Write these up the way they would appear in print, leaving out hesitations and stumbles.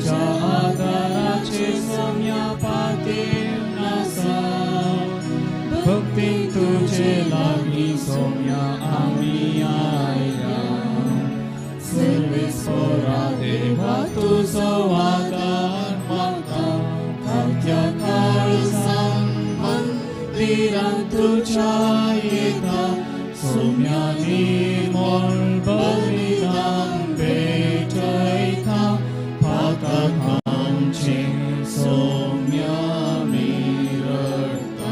तुज्या आदाराचे सोम्या पातेवन आसा भक्तीन तुजे लागीं सोम्या आमी आयल्या सर्वेस्पोरा देवा तुजो आदार मागता खात्या काळजान मंदिरान तुज्या येता सोम्या निर्मळ बलिदान भेटयता पातक आमचें सोम्या मिरता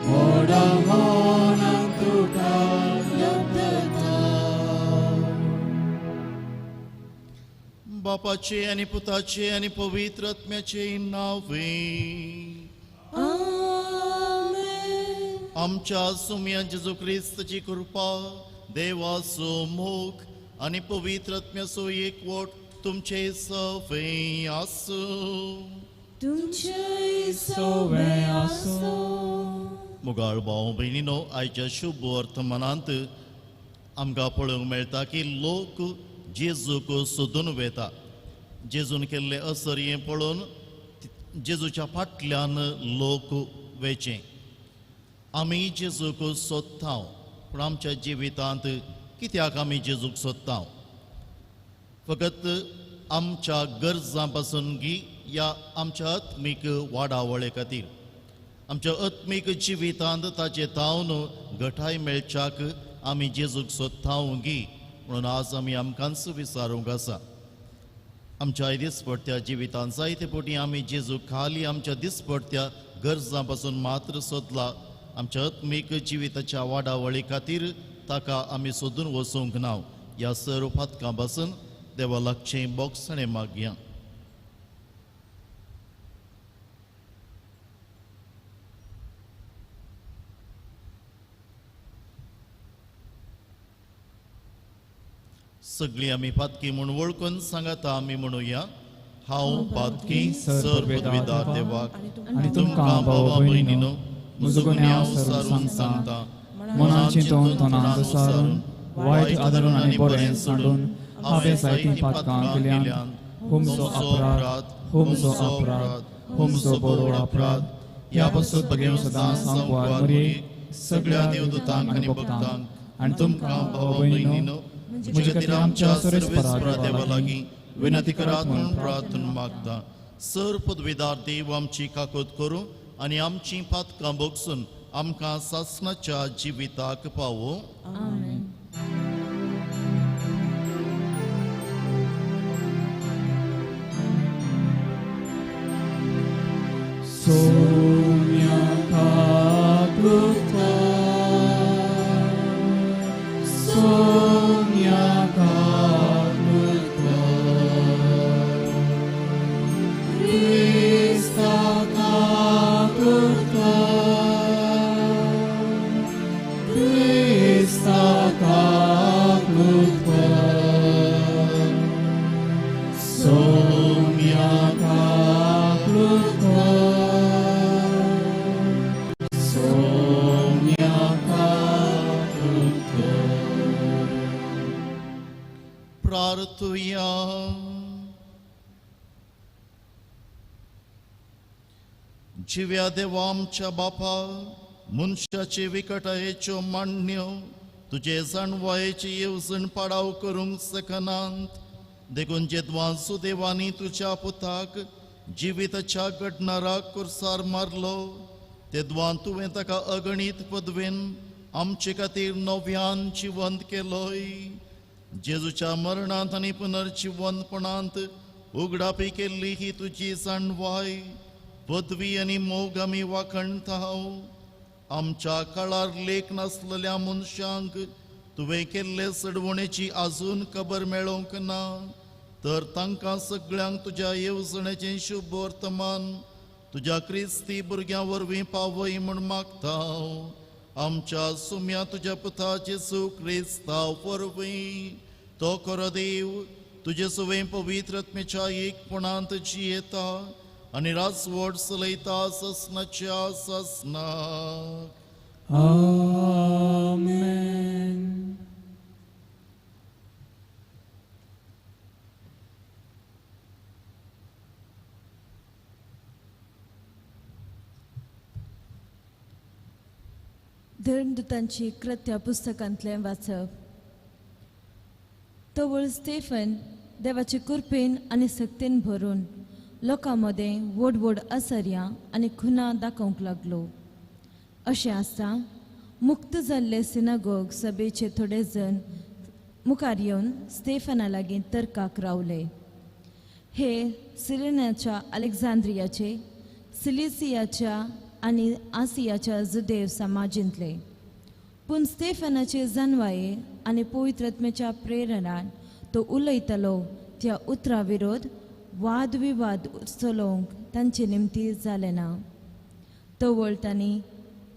व्हडा मनान तुका लब्धता. बापाचे आनी पुताचे आनी पवित्र आत्म्याचे नावे आमेन. आमच्या सुम्या जेजू क्रिस्ताची कृपा, देवाचो मोग आनी पवित्र आत्म्याचो एकवट तुमचे सवे आसूं. तुमचेय सवे आसूं. मुगाळ भाव भयणीनो, आयच्या शुभ वर्तमानांत आमकां पळोवंक मेळटा की लोक जेजूक सोदून वेता. जेजून केल्ले असर हें पळोवन जेजूच्या फाटल्यान लोक वेचे. आमी जेजूक सोदता, पूण आमच्या जिवितांत कित्याक आमी जेजूक सोदता? फकत आमच्या गरजां पासून गी या आमच्या आत्मीक वाडावळे खातीर? आमच्या आत्मीक जिवितांत ताचे तावन घटाय मेळच्याक आमी जेजूक सोदता गी म्हणून आज आमी आमकांच विचारूंक आसा. आमच्या दिसपडत्या जिवितांत जायते फावटी आमी जेजूक खाली आमच्या दिसपडत्या गरजां पासून मात्र सोदला. आमच्या आत्मीक जिविताच्या वाडावळी खातीर ताका आमी सोदून वचूंक ना. ह्या सर्व पातकां पासून देवा लागचें बोगसणें मागया. सगळीं आमी पातकी म्हूण वळखून सांगाता आमी म्हणुया, हांव पातकी सर पदवीदार देवाक आनी तुमकां भावा भयणीनो म्हजो गुन्यांव सारून सांगता मनान चिंतून तणान सारून वायट आदरून आनी बरें सांडून हांवें जायतीं पातकां केल्यान. हुमचो अपराध, हुमचो अपराध, हुमचो बरो अपराध. ह्या पासून भगेवन सदां सांकवार मरये सगळ्या देवदूतांक आनी भक्तांक आनी तुमकां भावा भयणीनो म्हजे खातीर आमच्या सर्वेस्परा देवा लागीं विनंती करात म्हणून प्रार्थना मागता. सर पदवीदार देव आमची काकूत करूं आनी आमची पातकां भोगसून आमकां सासणाच्या जिविताक पावो. आमेन. सोम्या काकूता, सोम्या काकूता, क्रिस्ता काकूता, क्रिस्ता काकूता, सोम्या काकूता, सोम्या काकूता. प्रार्थुया. जिव्या देवा आमच्या बापा, मनशाचे विकटायेच्यो मांडण्यो तुजे जाणवायेची येवजण पाडाव करूंक शकनात. देखून जेद्वां सुदेवांनी तुज्या पुताक जिविताच्या घडणाराक कुर्सार मारलो तेद्वां तुवें ताका अगणीत पदवेन आमचे खातीर नव्यान जिवंत केलोय. जेजूच्या मरणांत आनी पुनर्जिवंतपणांत उगडापी केल्ली ही तुजी जाणवाय पदवी आनी मोग आमी वाखणता. आमच्या काळार लेख नासलेल्या मनशांक तुवें केल्ले सडवणेची आजून खबर मेळोवंक ना, तर तांकां सगळ्यांक तुज्या येवजणेचें शुभ वर्तमान तुज्या क्रिस्ती भुरग्यां वरवीं पावय म्हूण मागता. आमच्या सुम्या तुज्या पुता जेजू क्रिस्ता वरवीं तो खरो देव तुजे सुवें पवित्र आत्म्याच्या एकपणांत जियेता आनी राजवट चलयता ससनाच्या ससनाक. आमेन. धर्मदूतांची कृत्या पुस्तकांतलें वाचप. तवळ स्टेफन देवाचे कृपेन आनी सक्तेन भरून लोकां मदें व्हड व्हड असर्यां आनी खुना दाखोवंक लागलो. अशें आसता मुक्त जाल्ले सिनागोग सभेचे थोडे जण मुखार येवन स्टेफना लागीं तर्काक रावले. हे सिरेनाच्या अलेक्झांद्रियाचे, सिलिसियाच्या आनी आसियाच्या जुदेव समाजींतले. पूण स्टेफनाचे जानवाये आनी पवित्रत्मेच्या प्रेरणान तो उलयतालो त्या उतरा विरोध वादविवाद चलोवंक तांचे निमती जालें ना. तवळ तांणी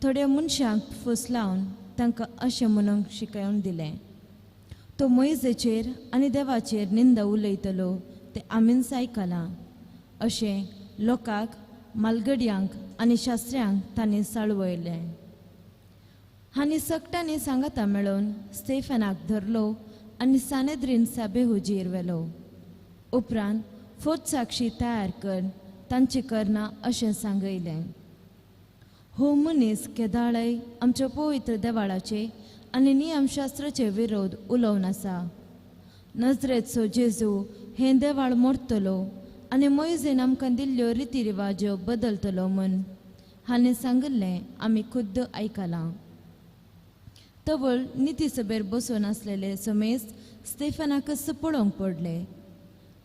थोड्या मनशांक फुसलावन तांकां अशें म्हणूंक शिकोवन दिलें, तो मोयजेचेर आनी देवाचेर निंदा उलयतलो तें आमीच आयकलां. अशें लोकांक, मालगड्यांक आनी शास्त्र्यांक तांणी साळवयलें. आनी सगटांनी सांगाता मेळोवन स्टेफनाक धरलो आनी सानेद्रीन साबे हुजीर व्हेलो. उपरांत फोट साक्षी तयार कर तांचे करना अशें सांगयलें. हो मनीस केदाळय आमच्या पवित्र देवाळाचे आनी नियमशास्त्राचे विरोध उलोवन आसा. नजरेचो जेजू हें देवाळ मोडटलो आनी मोयजेन आमकां दिल्ल्यो रिती रिवाज्यो बदलतलो म्हूण हांणी सांगिल्लें आमी खुद्द आयकलां. तवळ निती सभेर बसून आसलेले समेस्त स्टेफनाकच पळोवंक पडले.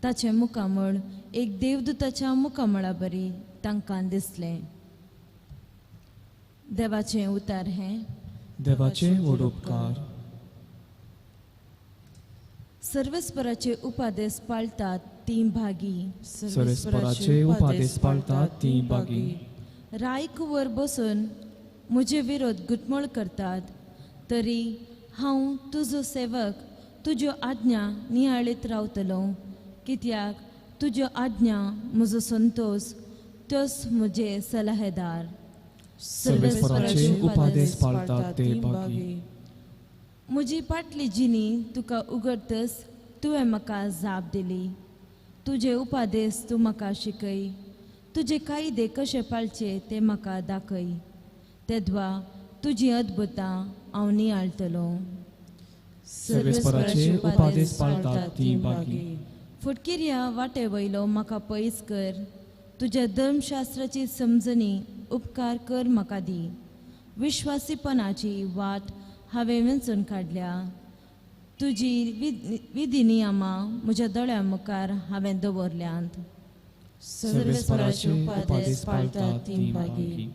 ताचें मुखामळ एक देवदूताच्या मुखामळा बरी तांकां दिसलें. देवाचें उतार हें. देवाचे व्हड उपकार. सर्वेस्पराचे उपादेस पाळटात ती भागी. सर्वेस्पराचे उपादेस पाळटात ती भागी. रायकुवर बसून म्हजे विरोध गुटमळ करतात, तरी हांव तुजो सेवक तुज्यो आज्ञा नियाळीत रावतलो. कित्याक तुज्यो आज्ञा म्हजो संतोष, त्योच म्हजे सलाहेदार. सर्वेस्पराचे उपादेस पाळटात ते भागी. म्हजी पाटली जिणी तुका उगडतस तुवें म्हाका जाप दिली. तुजे उपादेस तूं म्हाका शिकय, तुजे कायदे कशे पाळचे ते म्हाका दाखय. तेद्वा तुजी अद्भुतां हांव नियाळटलो. सर्वेस्पराचे उपादेस पाळटात ती भागी. फुटकिऱ्या वाटे वयलो म्हाका पयस कर, तुज्या धर्मशास्त्राची समजणी उपकार कर म्हाका दी. विश्वासीपणाची वाट हांवें वेंचून काडल्या, तुजी विधी नियमां म्हज्या दोळ्यां मुखार हांवें दवरल्यांत. सर्वेस्पराचे उपादेस पाळटात ती भागी.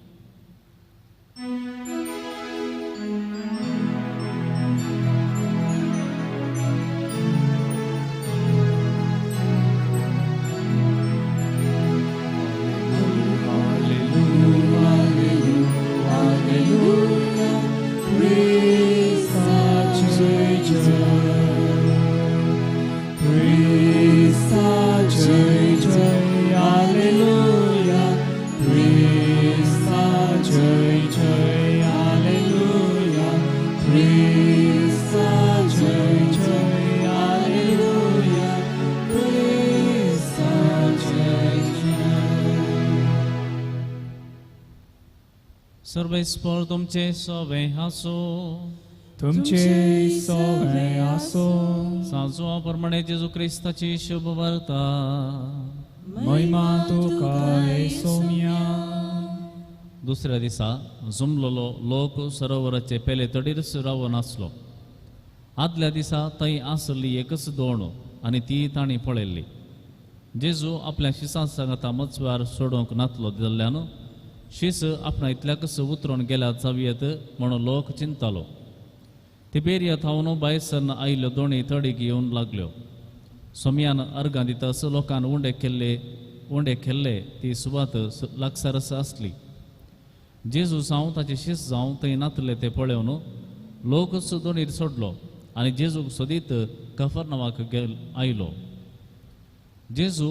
सर्वेस्पर तुमचे सोवे आसो. तुमचे सोवे आसो. साजवा प्रमाणे जेजू क्रिस्ताची शुभ वार्ता. महिमा तुका सोम्या. दुसऱ्या दिसा जमलेलो लोक सरोवराचे पेले तडीरच रावन आसलो. आदल्या दिसा थंय आसली एकच दोण आनी ती तांणी पळयल्ली. जेजू आपल्या शिसां सांगाता मचव्यार सोडोवंक नातलो जाल्ल्यान शीस आपणा इतल्याकच उतरून गेल्यार जावयेत म्हणून लोक चिंतालो. तिबेरिया थावन भायर सरन आयिल्ल्यो दोणी तडीक येवन लागल्यो. सोमयान अर्गां दितास लोकान उंडे केल्ले ती सुवात लागसारच आसली. जेजू जावं ताचे शीस जावं थंय नातले ते पळोवन लोकच दोणीर सोडलो आनी जेजूक सोदीत कफरनावाक आयलो. जेजू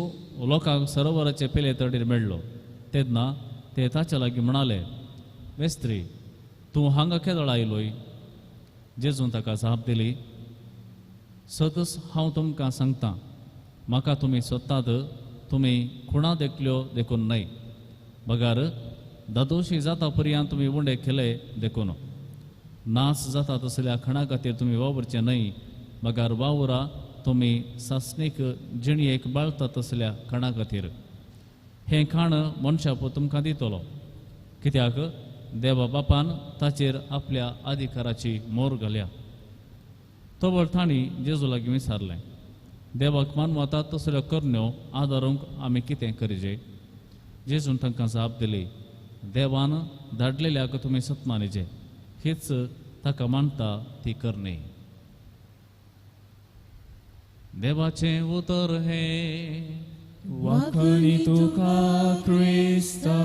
लोकांक सरोवराचे पेले तडीर मेळ्ळो तेन्ना ते ताच्या लागीं म्हणाले, मेस्त्री, तूं हांगा केदळ आयलोय? जेजून ताका जाप दिली, सदच हांव तुमकां सांगतां, म्हाका तुमी सोदतात तुमी खुणा देखल्यो देखून न्हय, बगार दादोशी जाता पर्यंत तुमी उंडे केले देखून. नाच जाता तसल्या खणा खातीर तुमी वावुरचें न्हय, मगर वावुरा तुमी सासणीक जिणयेक बाळता तसल्या खणा खातीर. हें खाण मनशाप तुमकां दितलो, कित्याक देवा बापान ताचेर आपल्या अधिकाराची मोर घाल्या. तोवर तांणी जेजू लागीं विचारलें, देवाक मानवता तसल्यो करण्यो आदारूंक आमी कितें करचें? जेजून तांकां जाप दिली, देवान धाडलेल्याक तुमी सत्मानीचे, हीच ताका मानता ती करणी. देवाचें उतर हें. वाखणी तुका क्रिस्ता.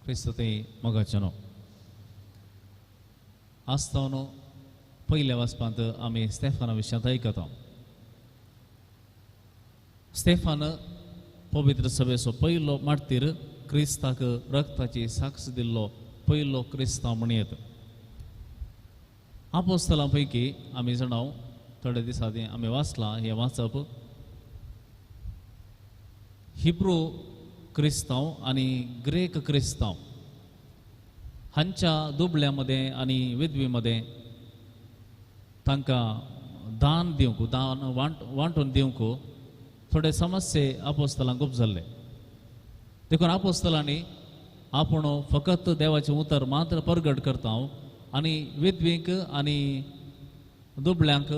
क्रिस्त ते मोगाचें न्हू आसता न्हू. पयल्या वाचपांत आमी स्टेफाना विशयांत आयकता. स्टेफान पवित्र सभेचो पयलो मार्तीर, क्रिस्ताक रक्ताची साक्ष दिल्लो पयलो क्रिस्तांव म्हणयेत. आपोस्तलां पैकी आमी जाणाव थोडे दीस आदीं आमी वाचलां हें वाचप, हिब्रू क्रिस्तांव आनी ग्रीक क्रिस्तांव हांच्या दुबळ्या मदें आनी विधवी मदें तांकां दान दिवंक, दान वांटून दिवंक थोडे समस्ये आपोस्तलांक खूब जाल्ले. देखून आपोस्तलांनी आपूण फकत देवाचें उतर मात्र परगट करता आनी विधवींक आनी दुबळ्यांक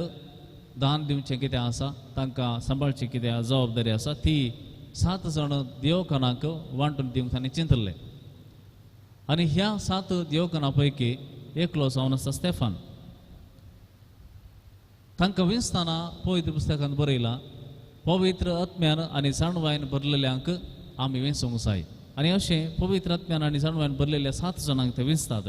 दान दिवचें कितें आसा, तांकां सांबाळचें कितें जबाबदारी आसा, ती 7 जाण देवकणांक वांटून दिवंक तांणी चिंतलें. आनी ह्या 7 देवकणां पैकी एकलो जावन आसा स्टेफान. तांकां विंचतना पवित्र पुस्तकांत बरयलां, पवित्र आत्म्यान आनी जाणवायन भरलेल्यांक आमी विंचूंक जाय. आनी अशें पवित्र आत्म्यान आनी जाणवायन भरलेल्या 7 जाणांक ते विंचतात.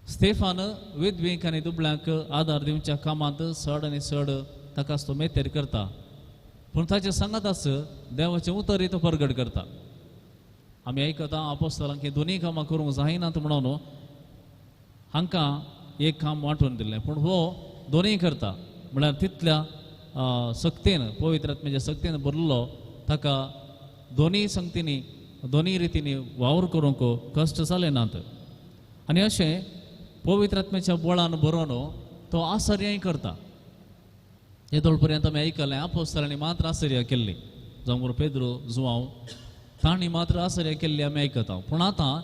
स्टेफान विधवींक आनी दुबळ्यांक आदार दिवच्या कामांत चड आनी चड ताका तो मेतेर करता, पूण ताचे सांगाताच देवाचें उतरय तो परगट करता. आमी आयकता आपोस्तलांक ही दोनूय कामां करूंक जायनात म्हणून हांकां एक काम वांटून दिल्लें, पूण हो दोनूय करता. म्हळ्यार तितल्या सक्तेन, पवित्र आत्म्याच्या सक्तेन भरलो ताका दोनूय संगतींनी दोनूय रितींनी वावर करूंक कश्ट जाले नात. आनी अशें पवित्र आत्म्याच्या बळान बरोवन तो आसर्याय करता. येदोळ पर्यंत आमी आयकलें आपोस्तलांनी मात्र आसर्या केल्ली, जावं पेद्रो जुवांव तांणी मात्र आसर्या केल्ली आमी आयकता. पूण आतां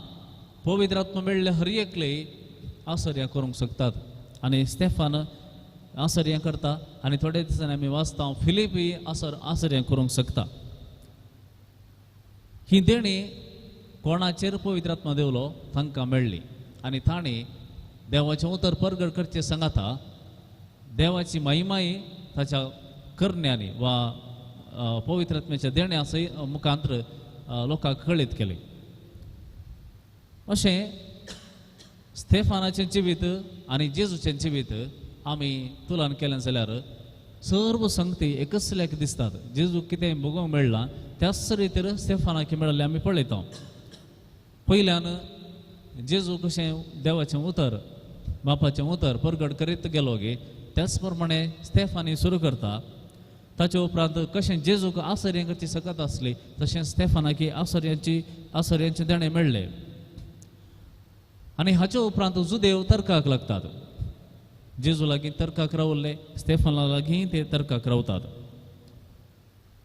पवित्र आत्मा मेळ्ळे हर एकले आसर्या करूंक शकतात. आनी स्टेफान आसर्या करता आनी थोडे दिसांनी आमी वाचता फिलिपी आसर्या करूंक शकता. ही देणी कोणाचेर पवित्र आत्मा देवलो तांकां मेळ्ळी आनी तांणी देवाचें उतर परगट करचें सांगाता देवाची महिमाय ताच्या करण्यांनी वा पवित्र आत्म्याच्या देण्या सय मुखांतर लोकांक कळीत केली. अशें स्टेफानाचें जिवीत आनी जेजूचें जिवीत आमी तुलन केलें जाल्यार सर्व संगती एकच लेख दिसतात. जेजू कितें भोगोवंक मेळ्ळां त्याच रितीर स्टेफानाक मेळिल्लें आमी पळयता. पयल्यान जेजू कशें देवाचें उतर बापाचें उतर परगट करीत गेलो गे त्याच प्रमाणे स्टेफानी सुरू करता. ताचे उपरांत कशें जेजूक आसर्या करची सकत आसली तशें स्टेफानाक आसर्यांचें देणें मेळ्ळें. आनी हाचे उपरांत जुदेव तर्काक लागतात. जेजू लागीं तर्काक रावल्ले स्टेफाना लागीं ते तर्काक रावतात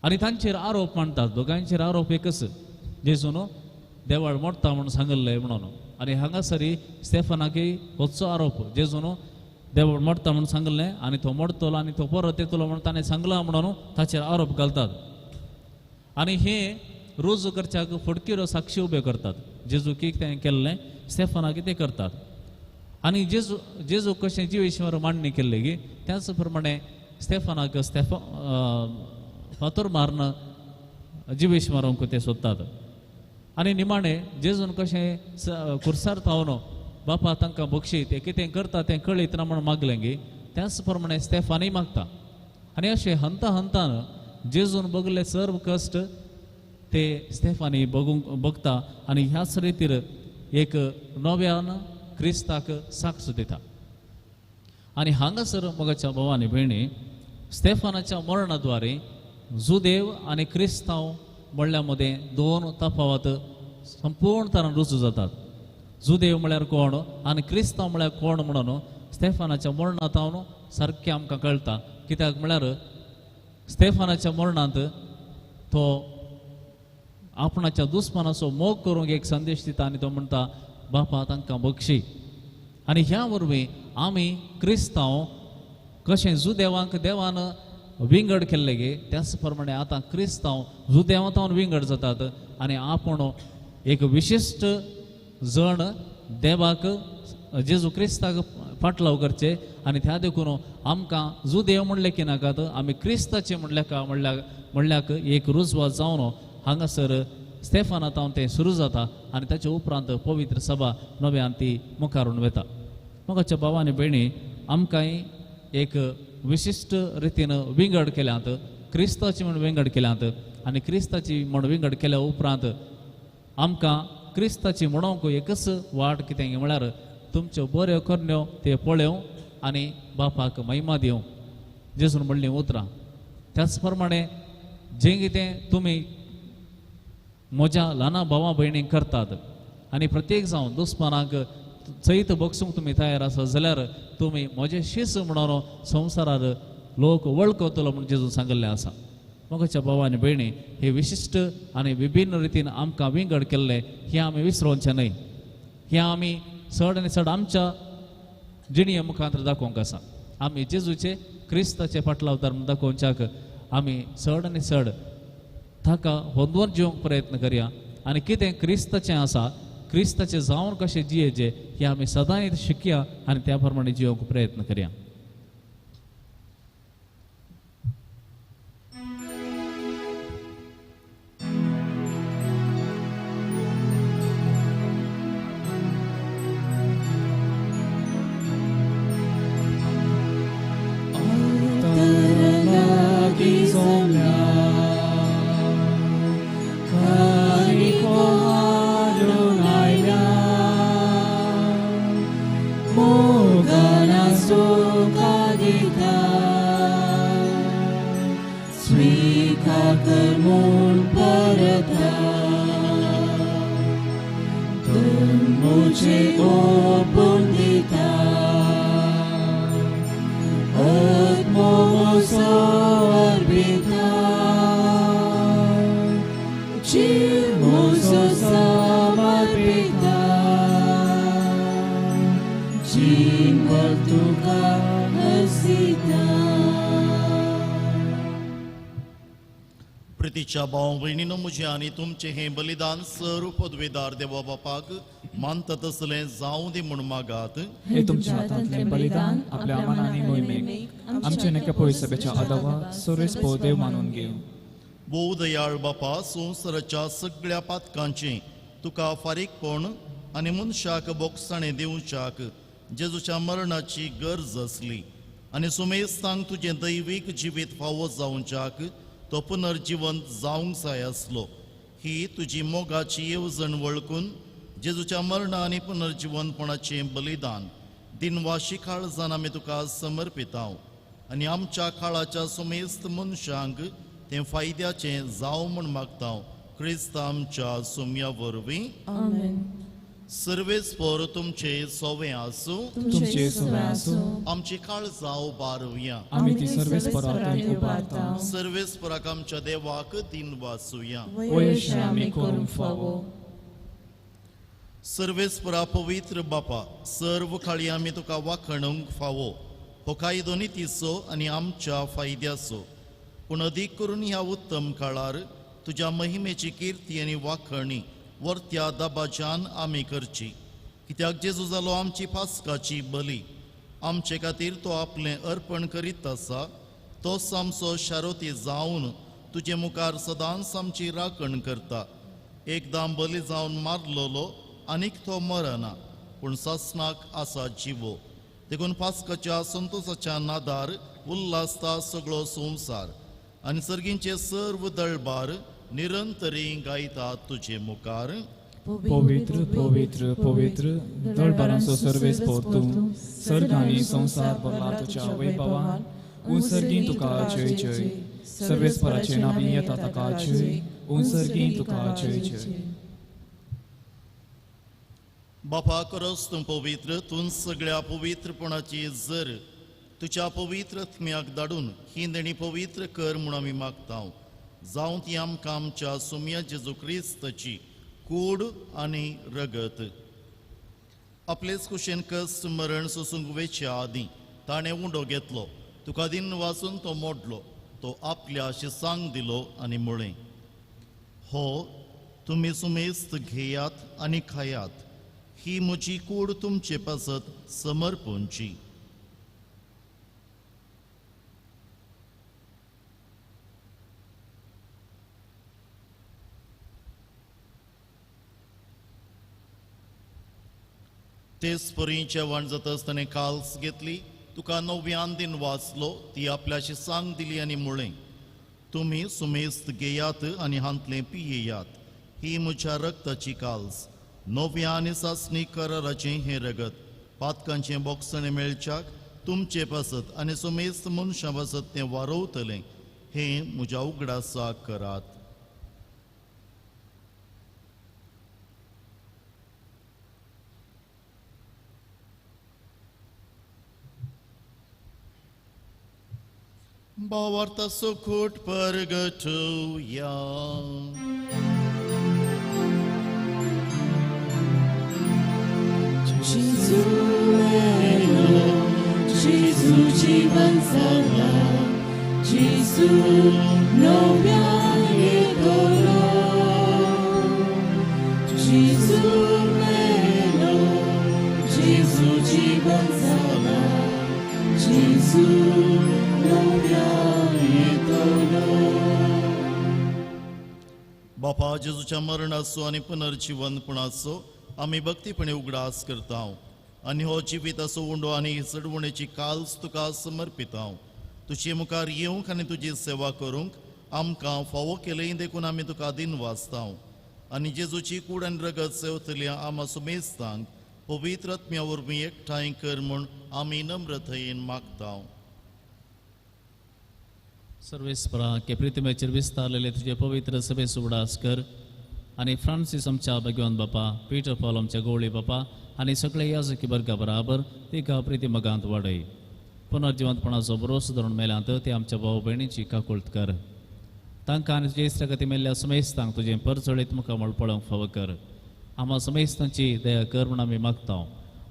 आनी तांचेर आरोप मांडटात. दोगांचेर आरोप एकच, जेजून देवाळ मोडटा म्हणून सांगिल्लें म्हणून. आनी हांगासरी स्टेफानाकय होचो आरोप, जेजून देवाळ मोडटा म्हणून सांगिल्लें आनी तो मोडटलो आनी तो परत येतलो म्हणून ताणें सांगलां म्हणून ताचेर आरोप घालतात. आनी हे रुजू करच्याक फटकिरो साक्षी उब्यो करतात. जेजू कितें केल्लें स्टेफानाक कितें करतात आनी जेजू कशें जिवेश्वर मांडणी केल्ली गी त्याच प्रमाणे स्टेफानाक फातर मारून जिवेश मारूंक ते सोदतात. आनी निमाणें जेजून कशें खुर्सार थावन बापा तांकां बक्षी ते कितें करता तें कळयत ना म्हणून मागलें गी त्याच प्रमाणे स्टेफानय मागता. आनी अशें हंता हंतान जेजून बगले सर्व कश्ट ते स्टेफानी बगता आनी ह्याच रितीर एक नव्यान क्रिस्ताक साक्ष दिता. आनी हांगासर मोगाच्या भाव आनी भयणी स्टेफानाच्या मरणाद्वारे जुदेव आनी क्रिस्तांव म्हणल्या मदें दोन तफावत संपूर्ण तरान रुजू जातात. जुदेव म्हळ्यार कोण आनी क्रिस्तांव म्हळ्यार कोण म्हणून स्टेफानाच्या मरणांत सारकें आमकां कळटा. कित्याक म्हळ्यार स्टेफानाच्या मरणांत तो आपणाच्या दुस्मानाचो मोग करूंक एक संदेश दिता आनी तो म्हणटा बापा तांकां बक्षी. आनी ह्या वरवीं आमी क्रिस्तांव कशें जुदेवांक देवान विंगड केल्ले गे त्याच प्रमाणे आतां क्रिस्तांव जुदेवांतावन विंगड जातात आनी आपूण एक विशिश्ट जण देवाक जेजू क्रिस्ताक फाटलाव करचे. आनी त्या देखून आमकां जुदेव म्हणले की नाकात आमी क्रिस्ताचे म्हणल्या म्हणल्याक एक रुजवात जावन हांगासर स्टेफानातावन तें सुरू जाता आनी ताचे उपरांत पवित्र सभा नव्यान ती मुखारून वता. मोगाच्या भाव आनी भयणी आमकांय एक विशिश्ट रितीन विंगड केल्यात, क्रिस्ताची म्हण विंगड केल्यात आनी क्रिस्ताची म्हण विंगड केल्या उपरांत आमकां क्रिस्ताची म्हणोंक एकच वाट कितें म्हळ्यार तुमच्यो बऱ्यो करण्यो ते पळोवं आनी बापाक महिमा दिवं जेजून म्हणलीं उतरां. त्याच प्रमाणे जें कितें तुमी म्हज्या ल्हाना भावा भयणींक करतात आनी प्रत्येक जावन दुस्मानाक चैत बक्षूंक तुमी तयार आसा जाल्यार तुमी म्हजे शीस म्हणून संवसारार लोक वळखतलो म्हूण जेजून सांगिल्लें आसा. मोगाच्या भाव आनी भयणी हे विशिश्ट आनी विभिन्न रितीन आमकां विंगड केल्लें हें आमी विसरोवचें न्हय. हें आमी चड आनी चड आमच्या जिणये मुखांत दाखोवंक आसा. आमी जेजूचे क्रिस्ताचे फाटलावतार म्हूण दाखोवच्याक आमी चड आनी चड ताका होंदोवन जिवंक प्रयत्न करया आनी कितें क्रिस्ताचें आसा क्रिस्ताचें जावन कशें जियेचें हें आमी सदांच शिकया आनी त्या प्रमाणे जिवंक प्रयत्न करया. प्रितीच्या भाव भयणीनो म्हजें आनी तुमचें हें बलिदान सर्व पदवेदार देवा बापाक मानता तसलें जावं दी म्हूण मागात. हे तुमच्या हातांतलें बलिदान आपल्या मनांनी मोहिमेक आमचे नक्या पयसभेच्या आदावा सर्वेस देव मानून घेवं. भोव दयाळ बापा संवसाराच्या सगळ्या पातकांचें तुका फारीकपण आनी मनशाक बोगसाणें दिवच्याक जेजूच्या मरणाची गरज आसली आनी सुमेस्तांक तुजें दैवीक जिवीत फावो जावच्याक तो पुनर्जिवंत जावंक जाय आसलो. ही तुजी मोगाची येवजण वळखून जेजूच्या मरणा आनी पुनर्जिवंतपणाचें बलिदान दिनवाशी काळजान आमी तुका समर्पितांव आनी आमच्या काळाच्या सुमेस्त मनशांक तें फायद्याचें जावं म्हूण मागतांव क्रिस्त आमच्या सुम्या वरवीं. सर्वेस्पर तुमचे सोवे आसूं. तुमचे सोवे आसूं. आमची काळजां उबारुया. आमी ती सर्वेस्पराक उबारता. सर्वेस्पराक आमच्या देवाक दिनवासुया. वयशे आमी करूंक फावो. सर्वेस्परा पवित्र बापा सर्व काळी आमी तुका वाखणूंक फावो हो कायदो नितीचो आनी आमच्या फायद्याचो पूण अदीक करून ह्या उत्तम काळार तुज्या महिमेची किर्ती आनी वाखणी वर्त्या दबाज्यान आमी करची. कित्याक जेजू जालो आमची पास्काची बली आमचे खातीर तो आपलें अर्पण करीत आसा. तोच आमचो शारोती जावन तुजे मुखार सदांच आमची राखण करता. एकदां बली जावन मारलोलो आनीक तो मरना पूण सासणाक आसा जिवो. देखून पास्काच्या संतोसाच्या नादार उल्हासता सगळो संवसार आनी सर्गींचे सर्व दळबार निरंतरी गायता तुजे मुखार. पवित्र पवित्र पवित्र दळबारांचो सर्वेस्पर तूं सर्ग आनी संवसार भरला तुज्या वैभवान. उंसर्गीं तुका जय जय. सर्वेस्पराचे नांवी येता ताका जय. उंसर्गीं तुका जय जय. बापा करस तूं पवित्र, तूं सगळ्या पवित्रपणाची जर तुज्या पवित्र आत्म्याक धाडून ही देणी पवित्र कर म्हूण आमी मागता. जावं ती आमकां आमच्या सुम्या जेजू क्रिस्ताची कूड आनी रगत. आपलेच कुशेन कश्ट मरण सोसूंक वेच्या आदीं ताणें उंडो घेतलो, तुका दिन वाचून तो मोडलो, तो आपल्या शिसांक दिलो आनी म्हळें, हो तुमी सुमेस्त घेयात आनी खायात, ही म्हजी कूड तुमचे पासत समर्पणची. तेच परी जेवण जाता आसतना काल्स घेतली, तुका नव्यान दिन वाचलो, ती आपल्याशी सांग दिली आनी म्हळें, तुमी सुमेस्त घेयात आनी हांतलें पियेयात, ही म्हज्या रक्ताची काल्स, नव्या आनी सासणी कराराचें हें रगत, पातकांचें बोगसणें मेळच्याक तुमचे पासत आनी सुमेस्त मनशां पासत तें वारोवतलें, हें म्हज्या उगडासाक करात. भावार्थाचो खोट परगटुया. जेजू मेलो, जेजू जीवन जाला, जेजू नव्यान येतलो. जेजू मेलो, जेजू जीवन जाला, जेजू नव्यान येतलो. बापा, जेजूच्या मरणाचो आनी पुनर्जीवनपणाचो आमी भक्तीपणे उगडास करता आनी हो जिविताचो उंडो आनी चडवणेची काल्स तुका समर्पिता. तुजे मुखार येवंक आनी तुजी सेवा करूंक आमकां फावो केलें देखून आमी तुका दिन वाचता आनी जेजूची कूड आनी रगत सेवतल्या आमा सुमेस्तांक पवित्र आत्म्या वरवीं एकठांय कर म्हूण आमी नम्रतायेन मागता. सर्वेस्परा के प्रितिमेचेर विस्तारलेले तुजे पवित्र सभेचो उगडास कर आनी फ्रांसीस आमच्या भगवान बापा, पीटर पॉल आमच्या गवळी बापा आनी सगळे याजकी वर्गा बराबर तिका प्रितिमगांत वाडय. पुनर्जिवंतपणाचो भरोसो धरून मेल्यांत ते आमच्या भाव भयणीची काकुळट कर. तांकां आनी तुजे इश्टागती मेल्ल्या समेस्तांक तुजें परजळीत मुखामळ पळोवंक फावो कर. आम्हा समेस्तांची दया कर म्हूण आमी मागता.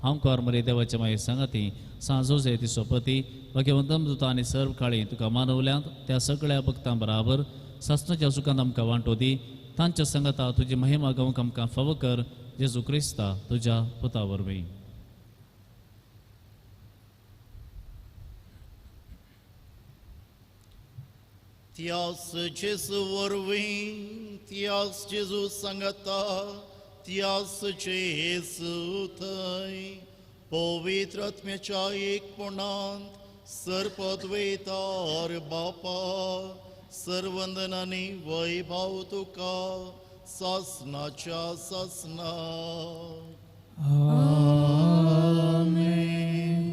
हांवकार मरे देवाच्या मागीर सांगाती सांजो जोजे तिचो पती भगवंतम आनी सर्व काळी तुका मानवल्यांत त्या सगळ्या भक्तां बराबर सासणाच्या सुखांत आमकां वांटो दी. तांच्या संगता तुजी महिमा गावंक आमकां फावो कर. जेजू क्रिस्ता तुज्या पुता वरवीं. त्यास जेजू वरवीं, त्यास जेजू सांगता, त्यास जेजू थंय पवित्र आत्म्याच्या एकपणांत सर्पद्वैतार बापा, सर्वंदनानी वैभव तुका सासनाच्या सासना. आमेन.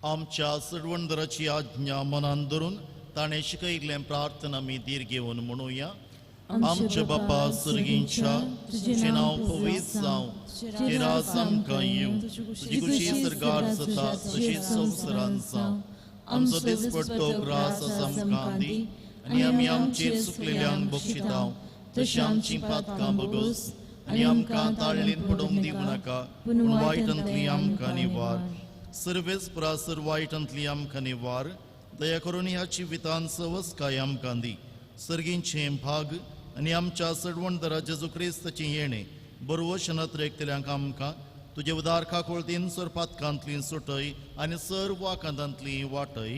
आमच्या सर्वंदराची आज्ञा मनान धरून ताणें शिकयिल्लें प्रार्थना आमी धीर घेवन म्हणुया. आमच्या बापा सर्गींच्या, तुजें नांव पवित्र जावं, तुजें राज आमकां येवं, तुजी खुशी सर्गार जाता तशीच संवसारांत जावं. आमचो दिसपट्टो ग्रास आमकां दी आनी आमी आमचेर चुकलेल्यांक बक्षिता तशी आमची पातकां बगोस आनी आमकां ताळणीन पडोवंक दिवं नाका, पूण वायटांतली आमकां निवार. सर्वेस प्रासर वायटांतली आमकां निवार. दया करून ह्या जिवितान सवसकाय आमकां दी. सर्गींचें भाग आनी आमच्या सडवणदारा जेजू क्रिस्ताचें येणें बरवशनात रेखतल्यांक आमकां तुजे उदार काकुळतीन सोरपातकांतली सुटय आनी सर्व आकांतांतली वाटय.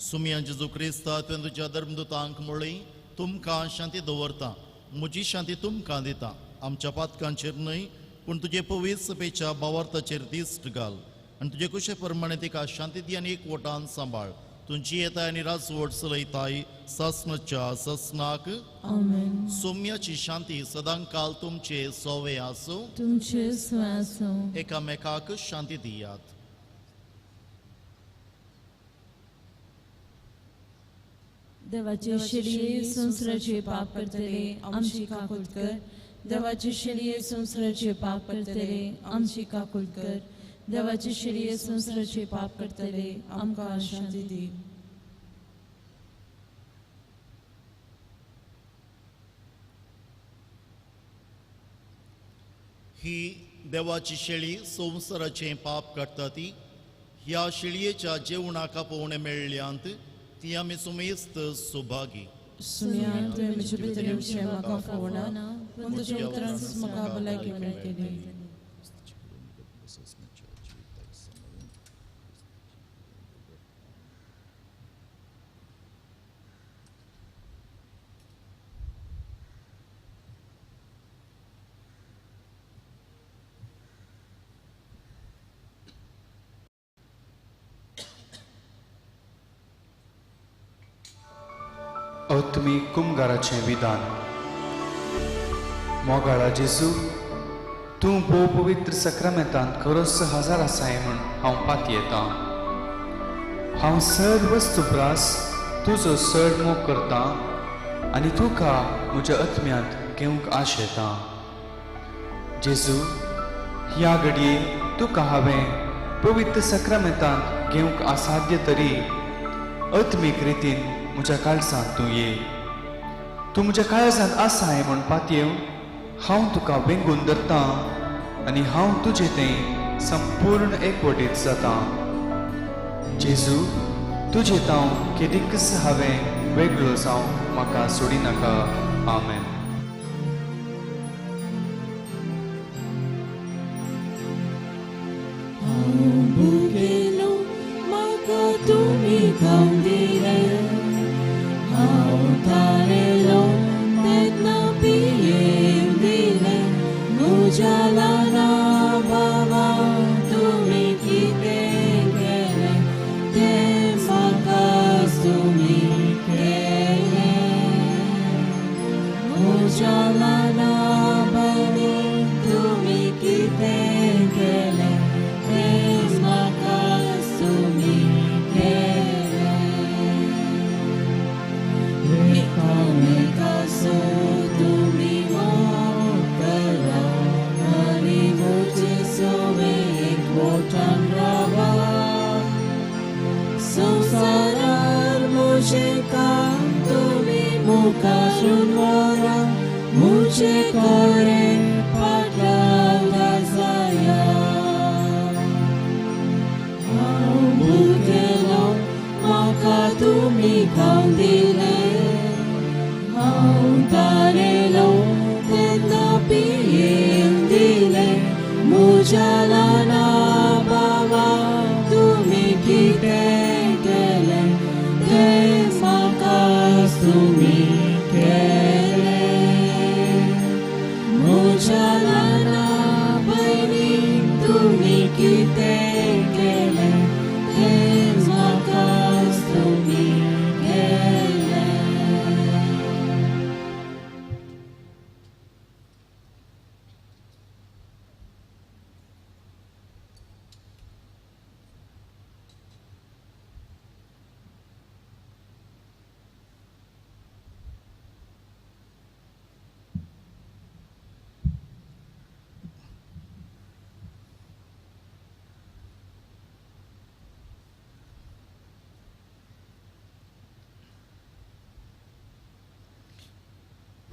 सुमया जेजू क्रिस्ता, तुवें तुज्या धर्मदूतांक म्हळी, तुमकां शांती दवरता, म्हजी शांती तुमकां दिता. आमच्या पातकांचेर न्हय पूण तुजे पवित्र सभेच्या भावार्थाचेर दिश्ट घाल आनी तुजे कुशे प्रमाणे तिका शांती दी आनी एकवटान सांबाळ. तुमची येताय आनी राजवट चलयताय सासनाच्या सासनाक. सोम्याची शांती सदांकाल तुमचे सोवे आसूं, तुमचे आसूं. एकामेकाक शांती दियात. देवाचे शेळये संवसाराचे पाप करतले आमची काकूत कर. देवाचे शेळये संवसाराचे पाप करतले आमची काकूत कर. देवाचे शेळये संवसाराचे पाप करतले आमकां शांती दी. ही देवाची शेळी संवसाराचें पाप काडटा ती ह्या शेळयेच्या जेवणाक आपोवणें मेळ्ळ्यांत ती आमी सुमेस्त सुभागी. सुम्या तुवें म्हजे भितर येवचें म्हाका फावना, पूण तुज्या उतरांच म्हाका भलायकी मेळटली. अत्मी कुमगाराचें विधान. मोगाळा जेजू, तूं भोव पवित्र सक्रामेंतांत खरोच हजार आसाय म्हूण हांव पातयेतां. हांव सर्व वस्तू प्रास तुजो चड मोग करतां आनी तुका म्हज्या आत्म्यांत घेवंक आशेतां. जेजू, ह्या घडये तुका हांवें पवित्र सक्रामेंतांत घेवंक असाध्य तरी आत्मीक रितीन म्हज्या काळजांत तूं ये. तूं म्हज्या काळजांत आसाय म्हूण पातयेवन हांव तुका वेंगून धरतां आनी हांव तुजें तें संपूर्ण एकवटीत जातां. जेजू, तुजें तांव केदीकच हांवें वेगळो जावं म्हाका सोडिनाका. आमेन. हांव भुकेलो म्हाका तुमी खावंक दिलें, हांव तारेलो तेन्ना पियेवंक दिलें. म्हज्या ल्हाना भावा तुमी कितें केलें तें म्हाकाच तुमी केलें. म्हज्या ल्हाना भयणी तुमी कितें केलें तें म्हाकाच तुमी केलें. एकामेकाचो तुमी मोग करा आनी म्हजे सवे एकवटान रावा. संवसारार म्हजें काम तुमी मुखारून व्हरा, म्हजे कडेन फाटल्यान जाया. हांव भुकेलो म्हाका तुमी खावंक दिलें, हांव तारेलो तेन्ना पियेवंक दिलें. म्हज्या ल्हाना भावा तुमी कितें केलें तें म्हाकाच तुमी केलें. म्हज्या ल्हाना भयणी तुमी कितें केलें तें म्हाकाच तुमी केलें.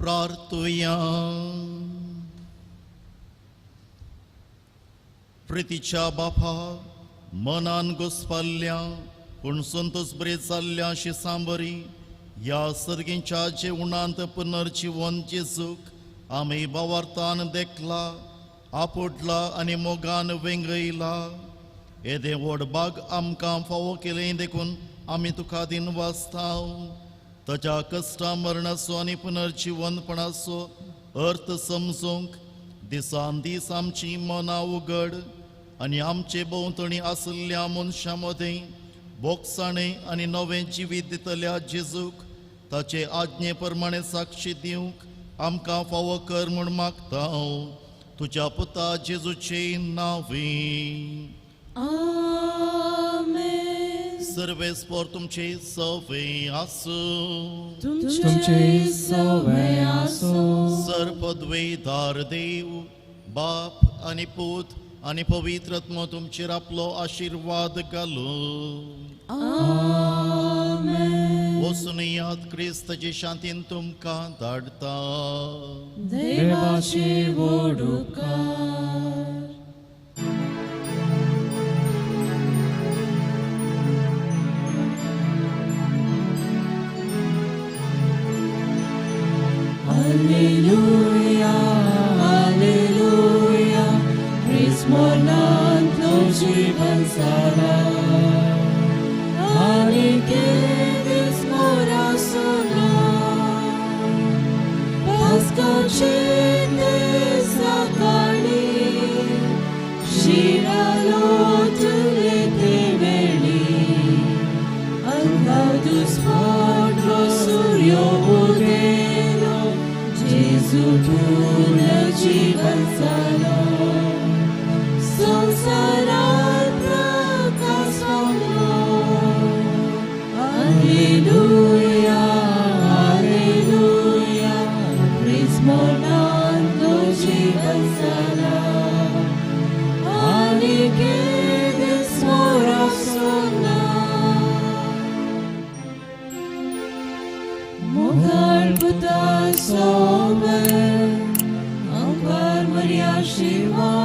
प्रार्थुया. प्रितीच्या बापा, मनान घुसपल्ल्या पूण संतोष बरी जाल्ल्या शिसांबरी ह्या सर्गींच्या जेवणांत पुनर्जिवन जेजूक आमी भावार्थान देखला, आपोडला आनी मोगान वेंगयला. येदें व्हड बाग आमकां फावो केलें देखून आमी तुका दिन वाचताव. ताच्या कश्टा मरणाचो आनी पुनर्जिवनपणाचो अर्थ समजूंक दिसान दीस आमची मनां उगड आनी आमचे भोंवतणी आशिल्ल्या मनशां मदें बोगसाणें आनी नवें जिवीत दितल्या जेजूक ताचे आज्ञे प्रमाणे साक्षी दिवंक आमकां फावो कर म्हूण मागता हांव तुज्या पुता जेजूचे नांवे. आमेन. सर्वेस्पोर तुमचे सवे आसूं. तुमचे सवे आसूं. सर पदवेदार देव बाप आनी पूत आनी पवित्र आत्मो तुमचेर आपलो आशिर्वाद घालूं. आमेन. वचून याद क्रिस्ताचे शांतीन तुमकां धाडटा. देवाची व्हड उपकार. Alleluia, Alleluia, Christ mornantlo जीवन सारा. आनी के दीस मोरासोना, पास्काचे ते सकाळी, शिरा लोटले ते वेळी, अंधार दुस्फोटलो सूर्यो उदेलो, जेजू पूर्ण जीवन जालो. संवसारात प्रकाश पावलो. Alleluia, Alleluia, Christ mornantlo जीवन जाला. आनी के दीस मोरासोना. मोगाळ पुता सोबे, अंकार मरिया शिवा.